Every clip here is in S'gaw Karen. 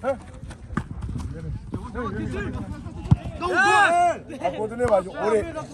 အဃိတန့ၢ်ဘၣ်ယအိၣ်ဒံး.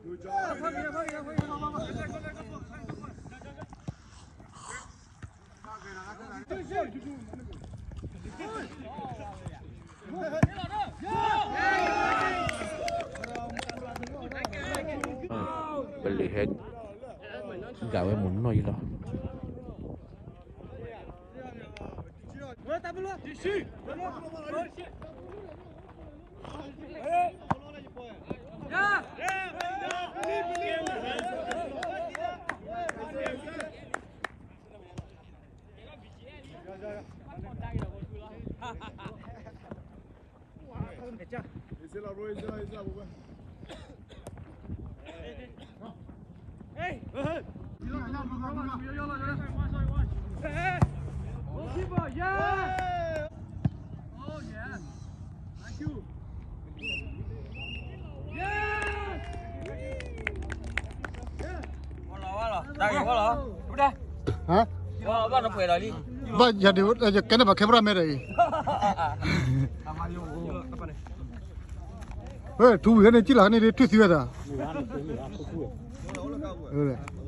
Good job. ပလံၤဟဲ ကးဝဲမုၢ်နီၢ်အံၤလီၤ. ဟါ ဘၣ်ယၤဒ် ယကဲန့ၣ်ဘၣ်ခဲပရၣ်မဲဒီးအံၤ ထူဝံၤဟဲန့ၣ် ကံၣ်လီၤဟဲန့ၣ် ဒ်ထွံၣ်သံဝဲဒၣ်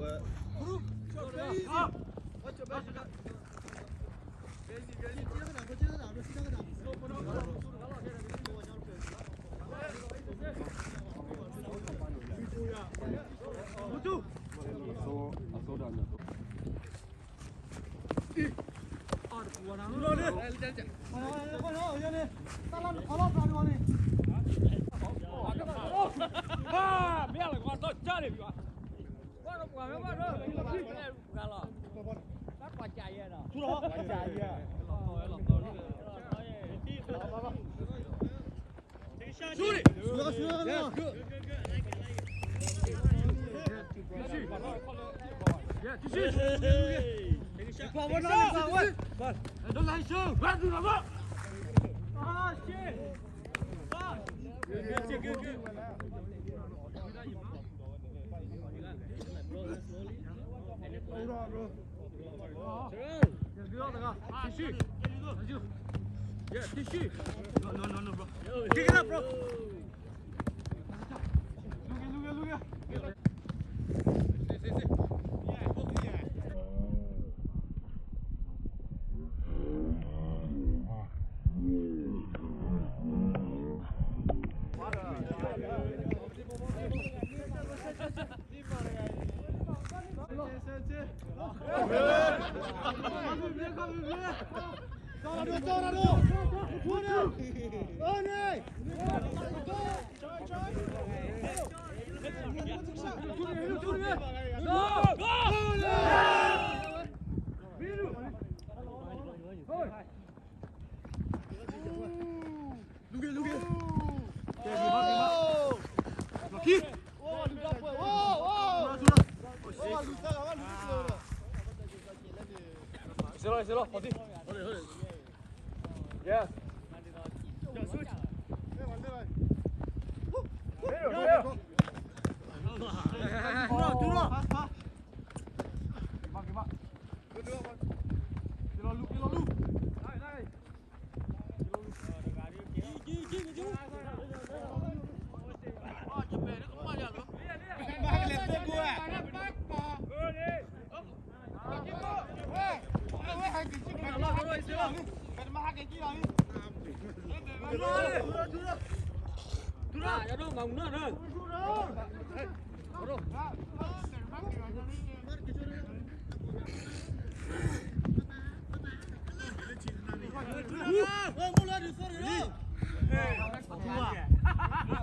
ကံ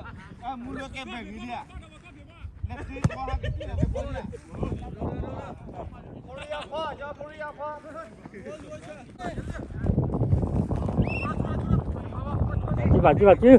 ဘၣ်ကံဘၣ်ကံ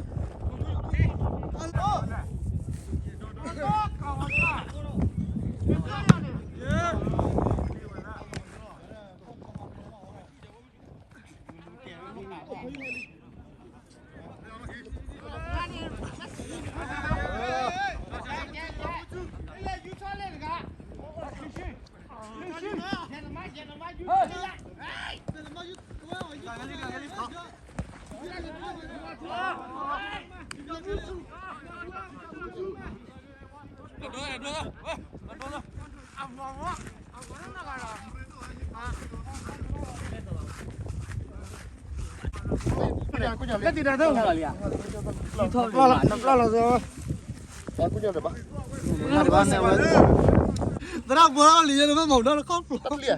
သရၣ်ဘီလီၤလံ ယတဘၣ်မၤဒၣ်လၢခီၣ်ဖျိး ယိၣ်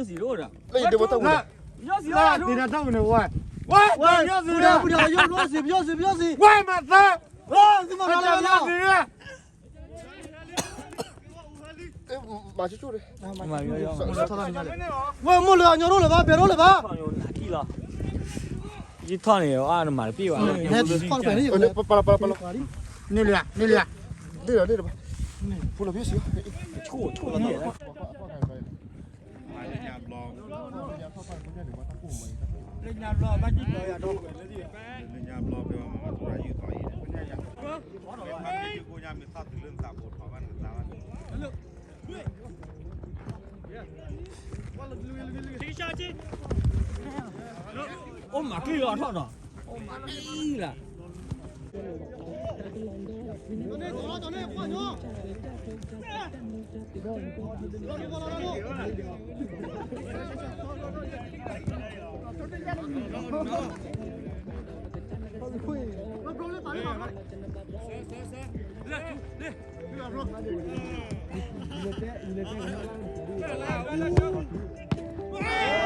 စံးလိာ်ဒီး ယိၣ်စံးလိာ်ဒီး ဝဲ ဝဲ ယိၣ်စံး ယိၣ်စံး ယိၣ်စံး ဝဲမၤသး ဝဲမၤသး ဝဲမိၢ်လၢအညီရိၣ်လၢၤဘၣ် ဘဲရိၣ်လၢၤဘၣ် ယထီၣ်န့ၣ် အနမၤတပ့ၢ်ဘၣ် န့ၣ်လံ န့ၣ်လံ လၢညါဘျီ ဘၣ်ကံၣ်ဘျီယၤဒီး လၢညါဘျီ ဖဲမၤသရၣ်ယုၢ်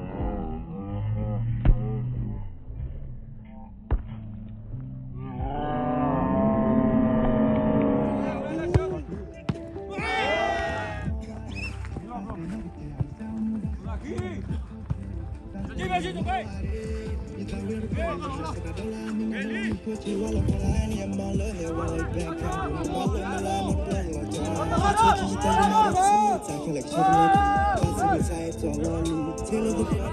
သီအံၤ အိၣ်မၤကံၣ်လီၤထီၣ်ဒီး အိၣ်မၤ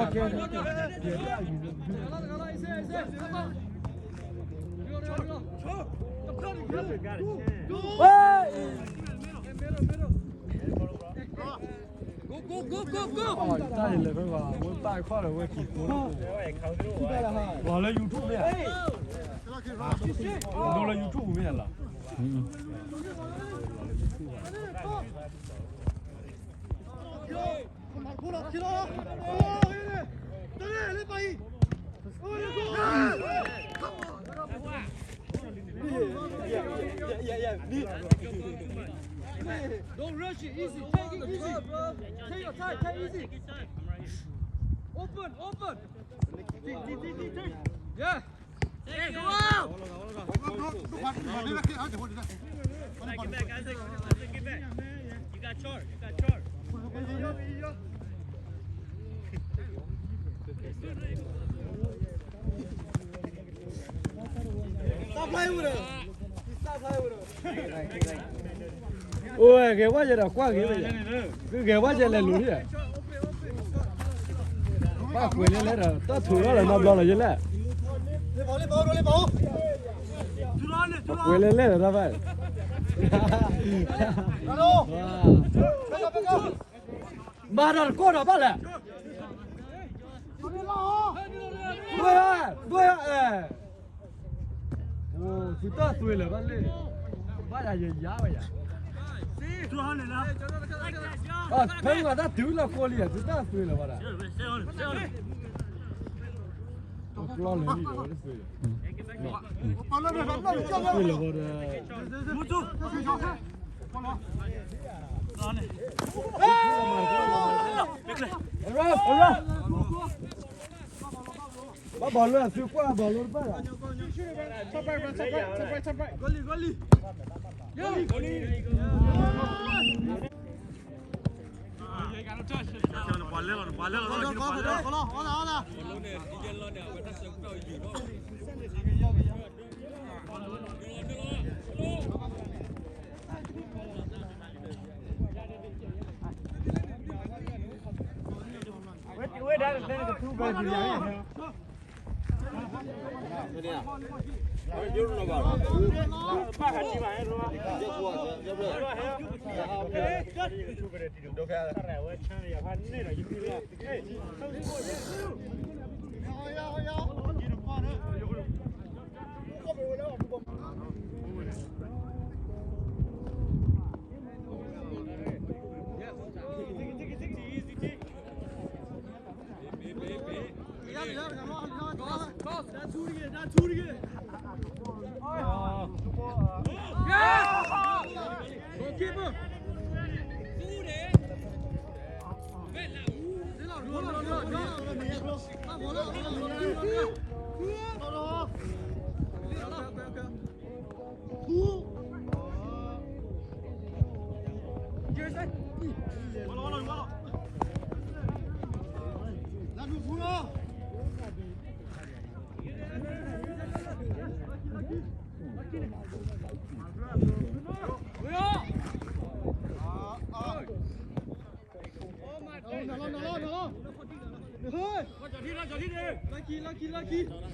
ကံၣ်လီၤ တၢ်လဲၤဖဲဘၣ် ဝဲပာ်ခီၣ်လၢဝဲက့ၤကိးလၢ ပှၤလၢ YouTube မ့ၢ်ဧါ ဒိလၢ YouTube မ့ၢ်ဧါလီၤ Don't rush it, easy, take it easy. Take your time, take it easy. Open, open. Dig, dig, dig, dig, dig. Yeah. Take it out. Get back, get back, Isaac. Isaac, get back. You got charge, you got charge. Stop playing with him. Stop playing with him. အိၣ်ဝဲဂဲၤဝဲယဲဒီးကွၢ်ဂ့ၤဝဲယဲ, ဂဲၤဝဲယဲလဲၤလူၤယဲ, ဘၣ်ကွဲးလဲၤလဲၤဒီး တၢ်ထုးထီၣ်လၢနီတဘျီလီၤယဲလဲၣ်, ကွဲးလဲၤလဲၤဒီးတၢ်ဘၣ်, မၤဒီးတကိၢ်ဒီးဘၣ်လဲၣ်, ဒွဲၣ်, ဒွဲၣ်, သုတၢ်သွံလၢၤဘၣ်လဲၣ်, ဘၣ်ယၤယယါဝဲယၤ, ဖဲမတၤတုၤလီၤကိးလံ သုတၢ်သွံလၢၤဘၣ်ဒၣ် အကျီလၢလံဒီးတသွံလၢၤ တသွံလၢၤဘၣ်ဒီး ဘၣ်ဘီလၢအသုကွၢ်ဘီလၢတဖၣ်လီၤ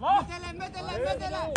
Métele, métele, métele.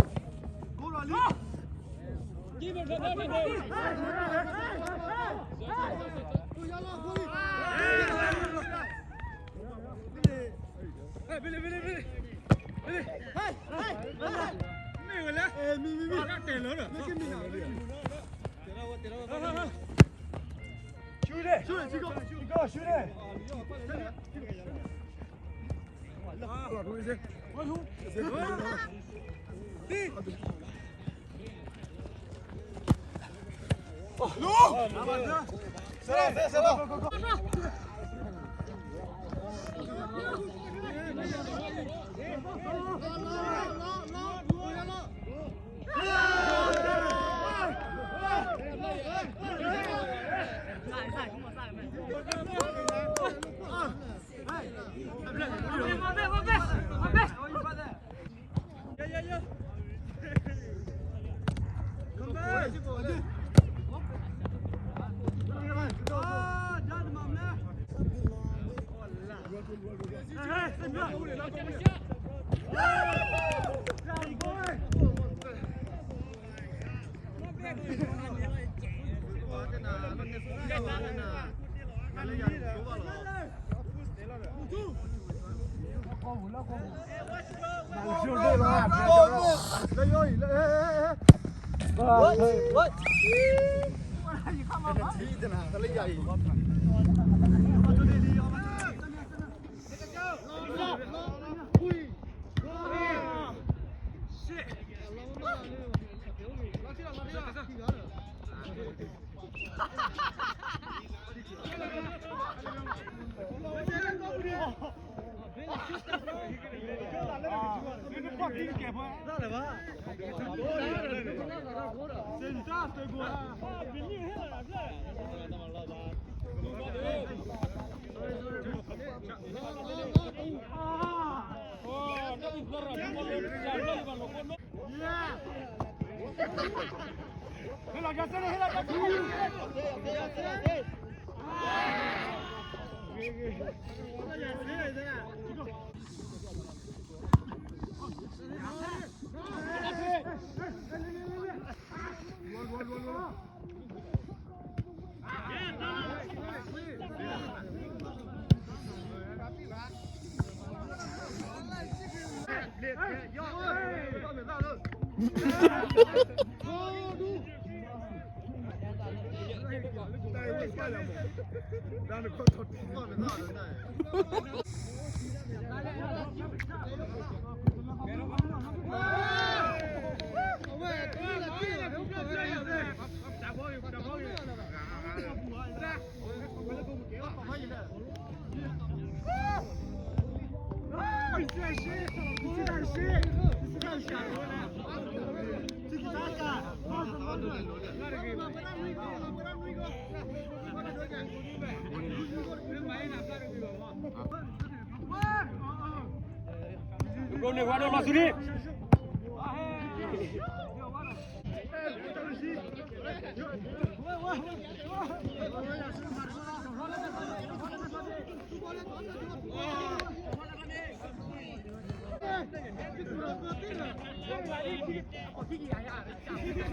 Bro, ne guardo la suri.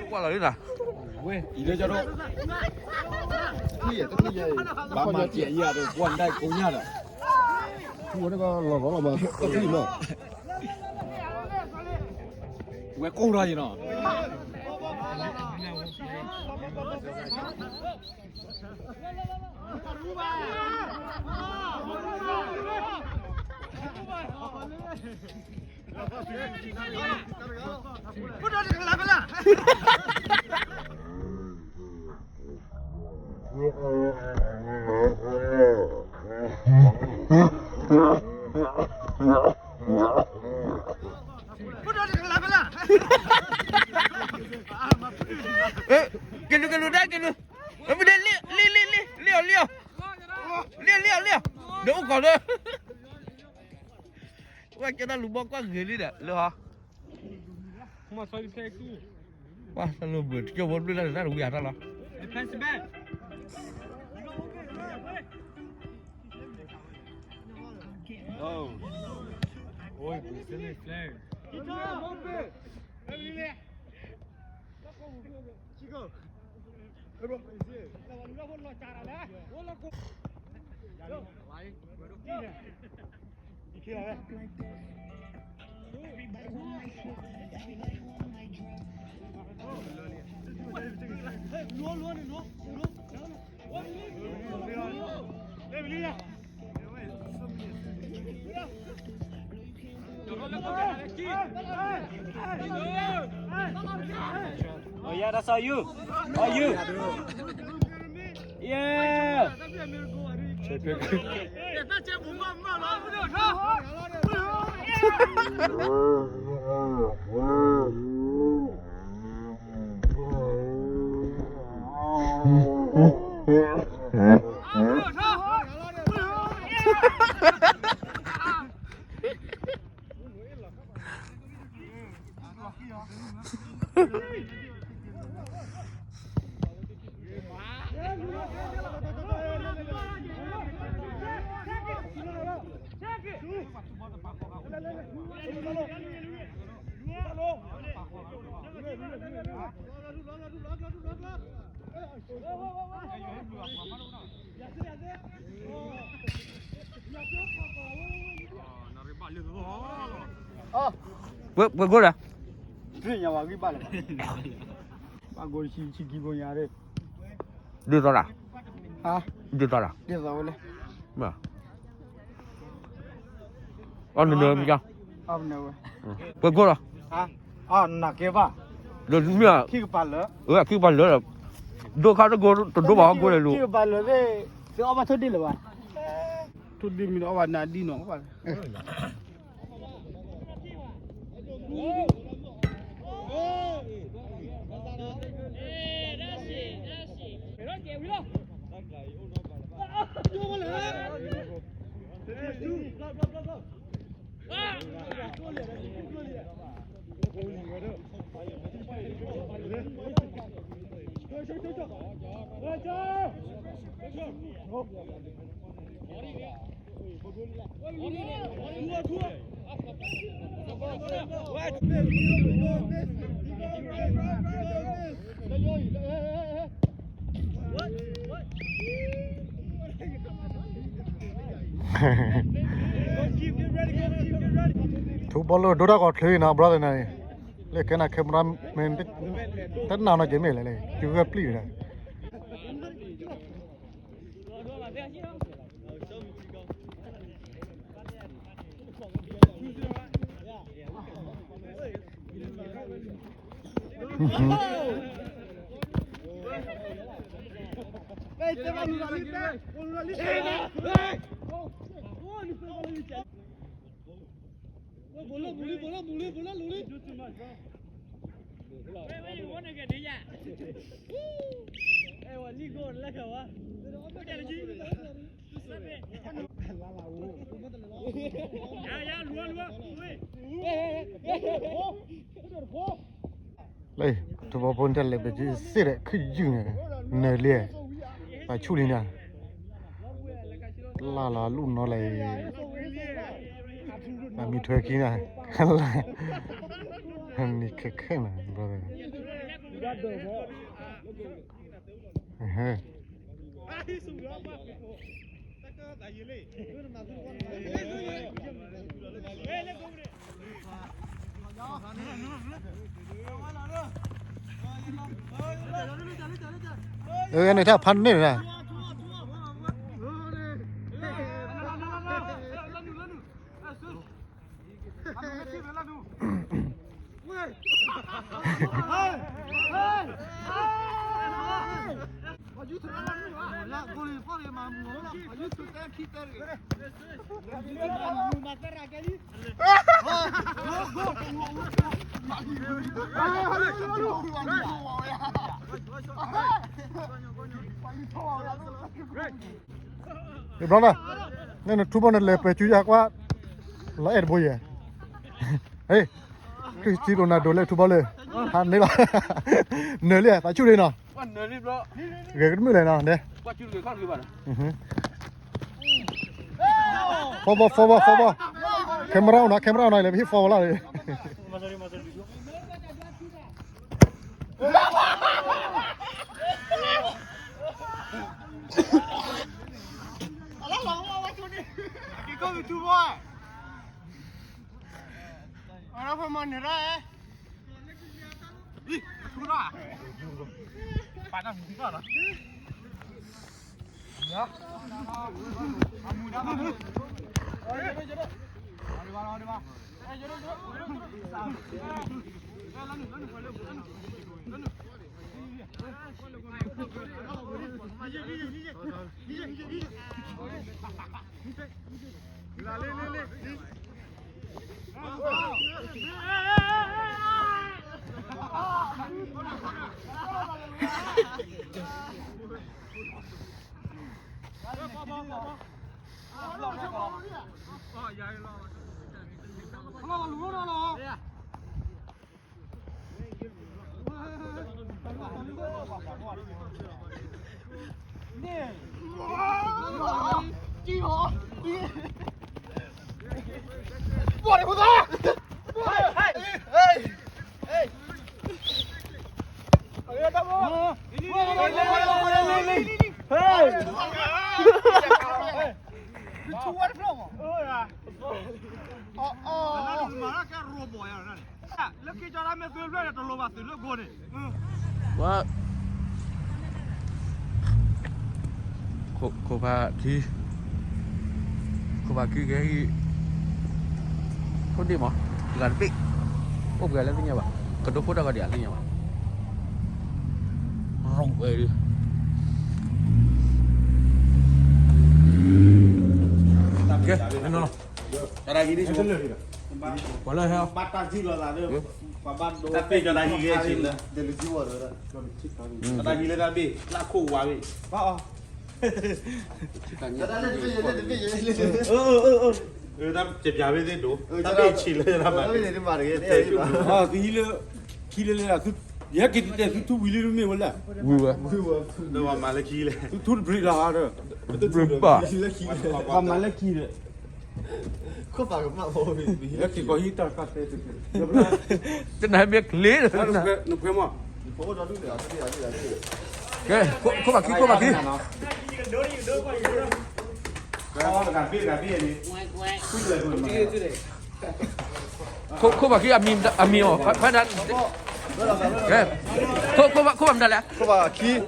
Quay lại đi nè. Ui, ý đó cho đó. Bà mà chị giờ được quan đại cô nha rồi. Ủa, nó có lò có lò mà. Có gì mà. Ui, cô ra gì nó. Ê, kìa nụ, kìa nụ đá, kìa nụ. Ê, mày đi, li, li, li, li, li, li, li. Li, li, li. Để út còn nữa. Ua, kê tao lǔ bò quá gửi đi đạ, lǔ hả? Ua, tao lǔ bưởi kêu bốn mươi là ra được quỷ hả tao lò. Oh. Ôi, bưởi xếp lên flare. Oh yeah, that's all you. All you. Yeah. Pwဲဂိၢ်လၢ ဘၣ်ဂိၢ်ဆံဆံကံဘိညါ ဒ်သိးလၢ ဒ်သိးလၢ အီနနၢမက ပှဲၤကိၢ်လီၤ နနာ်က့ဘၣ် လၢမ့ၢ် ခံကပၤလၢ ခံကပၤလၢ ဒိခါတကိတဒိဘၣ်ဟီကိၢ်လဲၤလိၤ ခံကပၤလၢ သ့အီၣ်ဘၣ်ထိၣ်ဒ့လၢၤဘၣ် ထိၣ်ဒ့မ့ၢ်အီၣ်ဘၣ်နၤဒ်နီၤ ထူဘီလၢဒိတၢ်ဂီၤချ့နီၤ brother န့ၣ် လၢကဲနၤ camera man တနၤနီၤကဲမ့ၢ်လဲၣ်လဲၣ် ကဂၢၢ်ပျံၤဝဲဒၣ် လၢ ထူဘီဖိန့ၣ်တၢ်လဲၤပက့ၤစ့ၢ်ဒီး ခုယုၢ်န့ၣ် နၢၤလံ သးဆူၣ်လံန့ၣ် လၢ်လၢ်လူၢ်နီၢ်လဲၣ် အမံၤထွဲခံန့ၣ် နံၤခဲခဲန့ၣ် brother အၢ န့ၣ်တၢ်ဖးန့ၢ်န့ၣ် Hey brother, နထူဘီန့ၣ်လဲၤပှဲၤစုယါကွၢ် လီၤအဲၣ်တဘိယဲၢ်, ဟ့ၣ်, ခရံာ်စတံးရိၤနၤဒိးလၢထူဘီလၢ ဟးန့ၢ်လီၤ, နၢၤလံ သးဆူၣ်လံနီၤ, ဂဲၤကတမုာ်လဲၣ်နီၤ, ဒဲး Four ball, four ball, four ball. Camera on, camera on, လဲၤပဟ့ၣ် four ball လီၤ. က့ၤကိးက့ၤထူဘီ, အရဖမန့ၣ်ရၣ်, ထူရၣ်, ပာ်တၢ်မူထူရၣ်လီၤ. လၢက့ၤကၠီဒၣ်မ့ၢ်သုဖျၢၣ်န့ၣ် တလိၣ်ဘၣ်သုးလၢကိန့ၣ်, ဝါ, ခိၣ်ဖးခံ, ခိၣ်ဖးခံကဟံၣ်, ခိၣ်ဒ့ၣ်မး, ဂၤတဘ့ၣ်, အိၣ်ပှဲၤလၢသ့ၣ်ညါဘၣ်, ကဒိခိၣ်တၢ်ဂီၤဒံးအသ့ၣ်ညါဘၣ်, ရီၣ်ဝဲဒုး, ကဲ, နနီၤလီၤ. ပှၤလၢဟဲ, ဘၣ်တၢ်စံၣ်လီၤသးဒီး, ပှၤဘၣ်ဒိ, တၢ်ပ့ၢ်ကၠီတၢ်ဟံးဂဲၤဆံးလၢ, တၢ်ဟံးလၢတၢ်ဘ့ၣ်, လၢခိၣ်ဝါဘ့ၣ်, တၢ်လၢတဘ့ၣ်ယဲလၢတဘ့ၣ်ယဲလၢ, တၢ်ပျဲပျဲဘ့ၣ်သ့ၣ်ဒိၣ်, တၢ်ဘ့ၣ်ဆံးလၢတၢ်မၤ, တဘ့ၣ်န့ၣ်တမၤတဂ့ၤ, ခံလၢ, ခံလၢလၢ, ယဟဲက့ၤတတဲသုထူဝံၤလံမ့ၢ်ဝဲလဲၣ်, ဝံၤဝဲ, ဒီးပှၤမၤလၢခံလဲၣ်, ထူတဘြ့းလီၤ, ဘြ့းဘၣ်, ပှၤမၤလၢခံလဲၣ်. ခိၣ်ဖးကမၣ်ဖိ, လၢက့ၤကီးဟံၣ်တၢ်တၢ်တဲတက့ၢ်, တနၤမ့ၢ်ကျ့လၢ, နကွဲမး, ကဲ, ခိၣ်ဖးခံ, ခိၣ်ဖးခံ, ခိၣ်ဖးခံ, အမံၤအီၤ, ဖဲဒၣ်, ကဲ, ခိၣ်ဖးမတၤလဲၣ်, ခိၣ်ဖးခံ, ခိၣ်ဖးခံ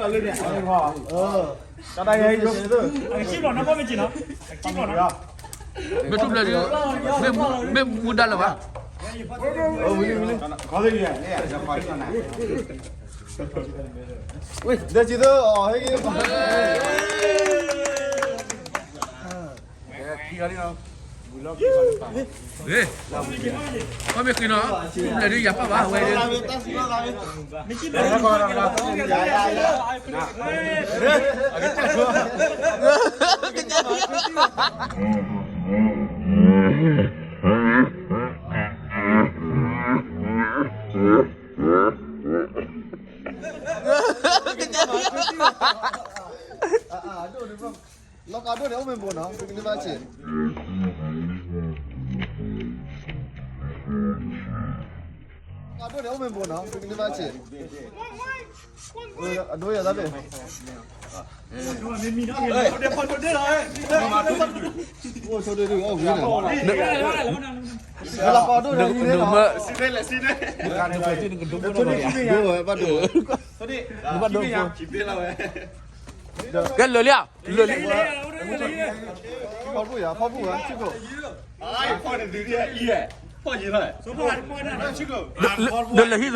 လီၤ, ခိၣ်ဖးခံ. မ့ၢ်ထူၣ်ဖျဲးဒုး, မ့ၢ်မူဒါလၢၤဘၣ်, ပမ့ၢ်ဃ့နီၤ, ထူၣ်ဖျဲးဒုးယၤပာ်ဘၣ်ဝဲဒၣ်, လီၤကးဒိၣ်န့ၣ် အိၣ်မ့ၢ်ဘိနီၤ, သုကန့ၢ်ဘၣ်ဆံး, လီၤကးဒိၣ်န့ၣ် အိၣ်မ့ၢ်ဘိနီၤ, သုကန့ၢ်ဘၣ်ဆံး, အဒိယၤသးဘ့ၣ်, အိၣ်ဆိဒၣ်ဒုး အိၣ်ဝံၤန့ၣ်, လီၤကးဒိၣ်န့ၣ် ဒိၣ်ဝဲဘၣ်ဒိၣ်ဝဲ, ကဲလၢာ်လံဧါ, လၢာ်လံ, ဖီပူၤယၤ ဖီပူၤဝဲ, ဆံခိၣ်, ဒီးလၢဟံၣ်သိး, လၢဟံၣ်လၢဟံၣ်,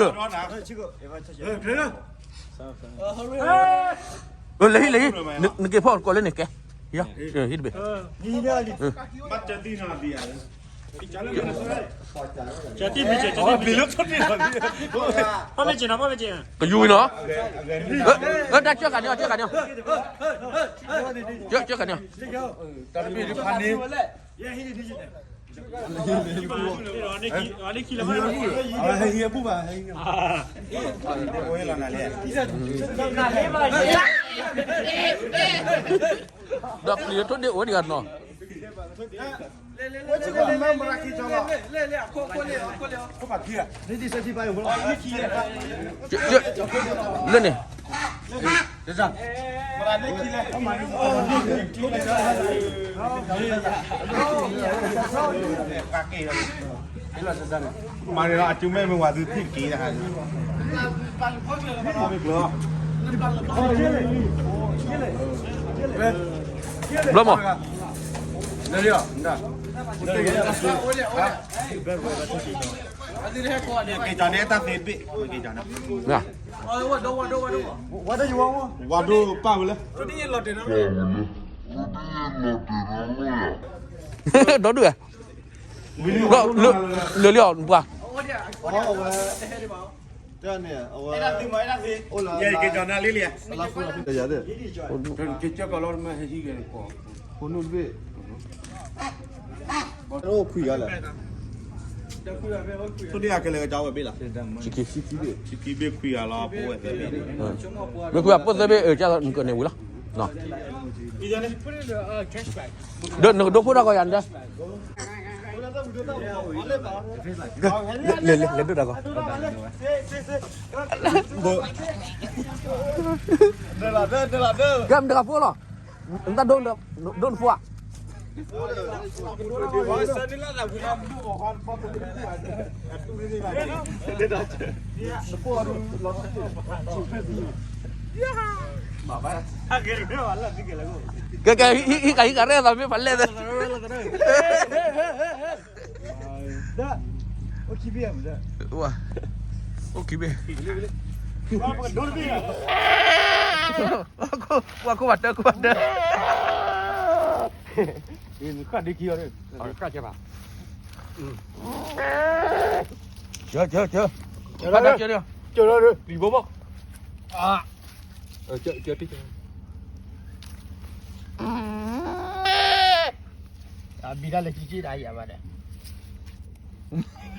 နက့ၤဖီၣ်ကိးလၢန့ၣ်ကဲ, ဟံၣ်တဘ့ၣ် ကယူၤနီၤ, တၢ်ကၢၣ်ကးန့ၣ်, ကၢၣ်ကးန့ၣ်, ကၢၣ်ကးန့ၣ်, ဟံၣ်ပူၤဘၣ်, ဒီးပျံၤထိၣ်ဒ့ၣ်အိၣ်ဒံးဂၤနီၤ. လၢန့ၣ် မၤန့ၣ်လီၤ အကၠူမဲမ့ၢ်ဝၤသုထံၣ်တက့ၢ်. ဘျီမး က့ၤကၠီန့ၣ်တၢ်သ့တဘ့ၣ် က့ၤကၠီန့ၣ် ဝၤဒိၣ်ပၢ်ဝဲလၢ ဒီဒုၣ်ဧါ လၢလံအီၤပှၤ ခွံဂၤလၢ ဆံခံဘ့ၣ်ခွံဂၤလီၤ ဖိဝဲၢ်သၢဘ့ၣ်န့ၣ် မ့ၢ်ခွံဂၤပိၢ်သၢဘ့ၣ် အၢ ကန့ၣ်ဝံၤလီၤ ဒီးနကဒိဖိတၢ်ဂီၤယၤန့ၣ် လဲၤလဲၤလဲၤဒိၣ်တၢ်ဂီၤ ကဲမတၤဂၤဖိလီၤ နတၢ်ဒိ ဒိၣ်နဖိဧါ ကဲကဲ ဟံးကၤဟံးကၤရဲၣ်သးမ့ၢ်ဖးလဲၣ်သၢ အိၣ်ခံဘ့ၣ် ဝါခိၣ်ဘၣ်တၢ် ခိၣ်ဘၣ်တၢ် ဃၣ်ဒ့ခံအီၤ ဃၣ်ကဲဘၣ် ကၢ ကၢ ကၢ ကၢ ကၢ ပျံၤဘိမး ကၢ ကၢ အဘံၤတၢ်လၢကံကံတၢ်ယၤဘၣ်ဒီး မၤဟဲအိၣ်လၢပှၤဟါ နီၢ်နၤဒ် တၢ်ခီၣ်ကထူနဒ်လံဒီး နကၢဖးဖးဖးဖး ကၢဘၣ်ပျံၤနီတဘျီဘၣ်ဝဲန့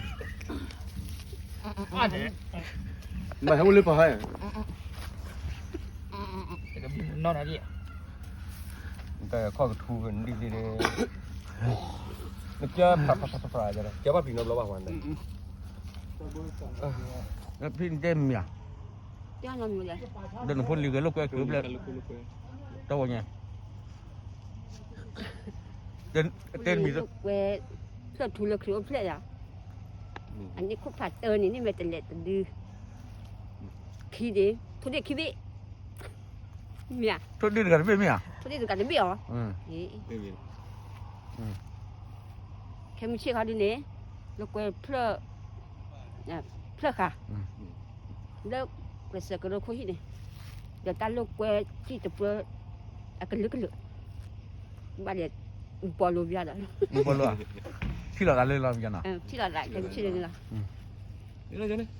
ၣ် ဖံတဲမံၤဧါ ဒီးနဖိလံၤဂဲၤလိာ်ကွဲကၢဖျဲၣ် တဝီညါ တဲနမံၤ ကွဲ ဖျၢၣ်ထူလၢခရံာ်အိၣ်ဖျဲၣ်ယၤ အန့ၣ်ခိၣ်ဖးတၢန့ၣ် န့ၢ်ဝဲတလဲၤတဒု ခံဒ့ ထိၣ်ဒ့ၣ်ခံဘ့ၣ် မ့ၢ်ဧါ ထိၣ်ဒ့ၣ်တဂၤတဘ့ၣ်မ့ၢ်ဧါ ထိၣ်ဒ့ၣ်တဂၤတဘ့ၣ်အီၤ ခဲမုၢ်ဆ့ၣ်ခီဒုန့ၣ် လၢကွဲဖျၢၣ် ဖျၢၣ်ဃာ် လၢကျဲးစၢးကရၢခိၣ်ဟံၣ်န့ၣ် ဒီးတၢ်လိာ်ကွဲစံၣ်တပြၢ အကလုာ်ကလုာ် ဘၣ်ဒီး ပီလိဘျီဒီး ပီလိ ထံၣ်လိာ်သးလၢလီၤဘျီနီၤ ထံၣ်လိာ်သးခဲမုၢ်ဆ့ၣ်န့ၣ်လီၤ